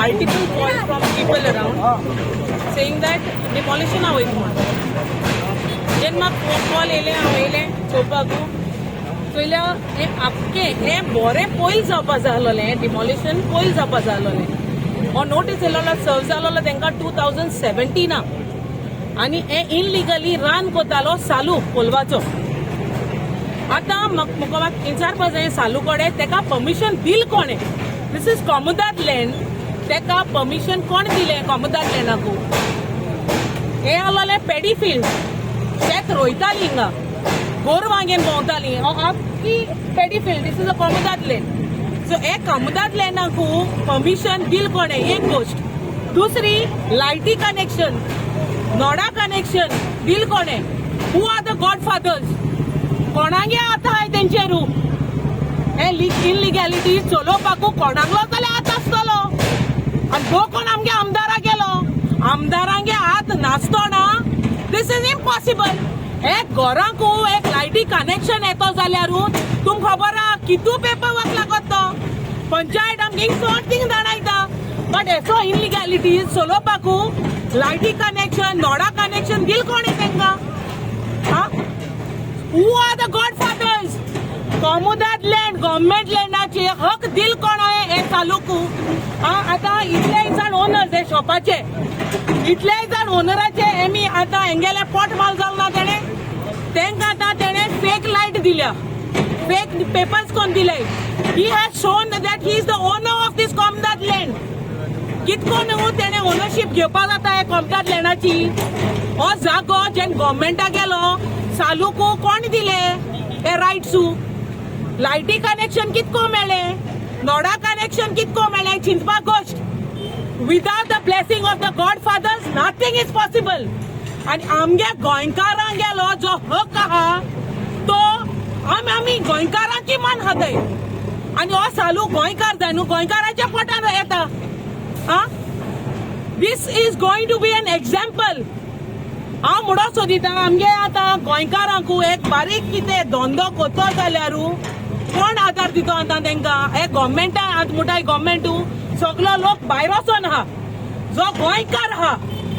Multiple calls from people around saying that डिमॉलिशना वयता म्हूण. जेन्ना म्हाका कॉल येयलें, हांव येयलें चोवपाक. चोयल्या हें आख्खें हें बरें पयल जावपा जाय आसलेलें. हें डिमॉलिशन पयल जावपा जाय आसलेलें. हो नोटीस येयलेलो, सर्व जालोलो तांकां 2017. आनी हें इनलिगली रान कोतालो सालू कोलवाचो. आतां म्हाका विचारपा जाय सालू कडेन, तेका परमिशन दिल कोणें? This is Comunidade land. तेका परमिशन कोण दिलें कॉमुदाद लँडाकू? हें आसलेलें पेडी फिल्ड. शेत रोयताली हिंगा, गोरवां घेवन भोंवताली. हो आख्खी paddy field. This is a Comunidade land. So हे कॉमुदाद लँडाकू परमिशन दिल कोणें? एक गोश्ट. दुसरी, लायटी कनेक्शन, नोडा कनेक्शन दिल कोणें? Who are the godfathers? कोणागे आतां तेंचेरू हे इलिगॅलिटी चलोवपाकू कोणाकलो जाल्यार हात आसतलो. आनी भोव कोण आमगे आमदारा गेलो, आमदारांगे हात नासतो ना, this is impossible. एक घरांकू एक लायटी कनेक्शन येतो जाल्यार तुमकां खबर आहा कितू पेपर वर्क लागत तो. पंचायत आमगे चड थिंग जाणायता, बट एसो इलिगॅलिटी चलोवपाकू लायटी कनेक्शन, नोडा कनेक्शन दिल कोणें तांकां? हा, who are the godfathers? Comunidade land, government लँडाचे हक दिल कोण आहे हे तालुकू? हा, आतां इतले जाण ओनर्स हे शॉपाचे, इतले जाण ओनराचे हेमी आतां हेंगेले पोट माल जाल ना. तेणे तांकां आतां तेणे फेक लायट दिल्या, फेक पेपर्स कोण दिले. He has shown that he is the owner of this Comunidade land. कितको न्हू तेणे ओनरशीप घेवपाक जाता हे कॉमुदाद लँडाची? हो जागो जेन्ना गव्हर्मेंटा गेलो, सालूकू कोण दिले हे रायट्सू? लायटी कनेक्शन कितको मेळ्ळें? नोडा कनेक्शन कितको मेळ्ळें? चिंतपाक गोश्ट. Without the blessing of the godfathers, nothing is possible. आनी आमगे गोंयकारांक गेलो जो हक आहा तो आमी गोंयकारांची मान खाताय. आनी हो सालू गोंयकार जाय न्हू, गोंयकाराच्या पोटान येता. आ, this is going to be an example. हांव म्हणून सोदिता, आमगे आतां गोंयकारांकू एक बारीक कितें धंदो करतो जाल्यारू कोण आदार दितो आतां तांकां? हे गोवोरमेंटा आतां म्हणटाय, गोवोरमेंटू सगलो लोक भायर वचोन आहा. जो गोंयकार आहा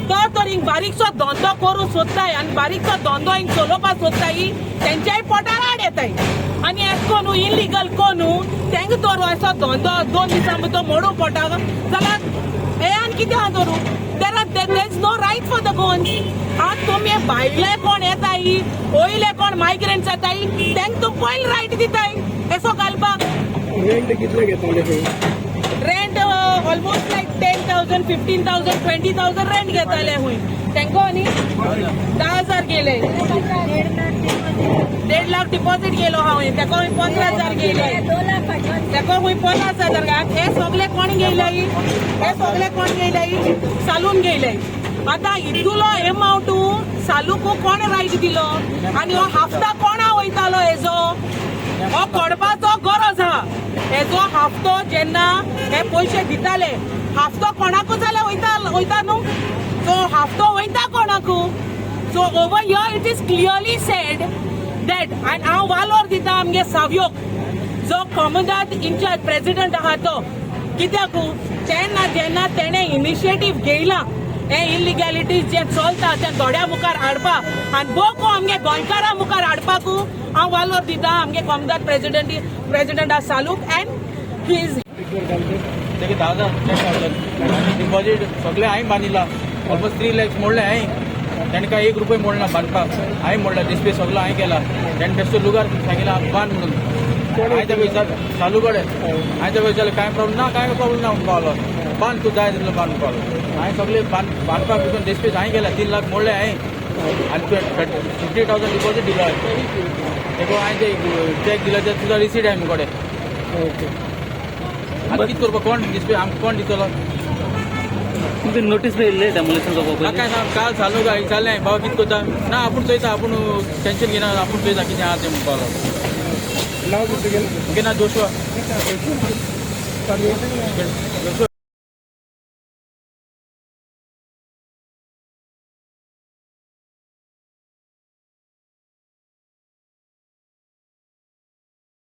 तो तर हिंग बारीकसो धंदो करूंक सोदताय आनी बारीकसो धंदो हिंग चलोवपाक सोदताय, तेंच्याय पोटार आड येताय. आनी येश कोन्नू इलिगल कोन्नू तेंका तर असो धंदो 2 दिसां भितर मोडू पोटाक जाल्यार हे आनी कितें आहा धरू? There is no right for the Goans. आतां तुमी भायले कोण येताय, वयले कोण मायग्रंट्स येताय, तेंका तूं पयले रायट दिताय येसो घालपाक. रेंट कितले घेताले थंय? Rent almost like 10,000, 15,000, 20,000 rent घेताले हुंय. तेंको न्ही 10,000 गेले, 1.5 लाख डिपॉझिट गेलो हांवें. तेको 15,000 गेले, तेको खूंय 50,000. हे सगळे कोण गेले? हे सगळे कोण गेले? सालून गेले. आतां इतलो एमावंट सालूक कोण रायट दिलो? आनी हो हाफ्ता कोणा वयतालो हेजो? हो पडपाचो गरज आहा. हेजो हाफ्तो जेन्ना हे पयशे दिताले, हाफ्तो कोणाकू जाल्यार वयता, वयता न्हू. सो हाफ्तो वयता कोणाकू? So over here it is clearly said that. आनी हांव वालोर दिता आमगे सावयोक, जो कॉमुदाद इनचार्ज प्रेसिडेंट आहा तो. कित्याक तेन्ना जेन्ना तेणें इनिशिएटीव घेयला हे इलिगॅलिटीज जे चलता ते दोळ्या मुखार हाडपा आनी बोको आमगे गोंयकारां मुखार हाडपाकू, हांव वालोर दिता आमगे कॉमुदाद प्रेसिडेंट आसा सालूक एंड he is तेगे 10,000, 10,000 आनी डिपॉझीट सगळें हांवें बांदिला. ऑलमोस्ट 3 लॅक्स मोडले हांवें. ताणें काय एक रुपये मोडना बांदपाक. हांवें मोडला, डिस्प्ले सगळो हांवें केला. ताणें बेश्टो लुगार सांगिला बांद म्हणून. हांवें ताका विचार चालू कडेन, हांवें ताका विचारलें, कांय प्रॉब्लम ना, कांय प्रॉब्लम ना म्हणपाक लागलो. बांद, तूं जाय तितलो बांद म्हणपाक लागलो. हांवें सगळे बांदपाक भितर डिस्प्ले हांवें केला. 3 लाख मोडले हांवें आनी 50,000 डिपॉझीट दिलो हांवें. तेका हांवें ते चॅक दिलो, ते तुजो रिसीट आहे मुकडे. ओके. आतां कितें करपा? कोण डिस्प्ले आमकां कोण दितलो? तुमकां नोटीस बी येयल्ले डेमोलिशन जावपा ना. पयलीं? काय ना. काल सालू काय विचारलें, बाबा कितें करता? ना, आपूण चोयता, आपूण टेंशन घेना, आपूण चोयता कितें आहा तें म्हणपाक लागलो. नाव कितें तुगेलें? ओके ना, जोशुआ. चालू. जोशुआ.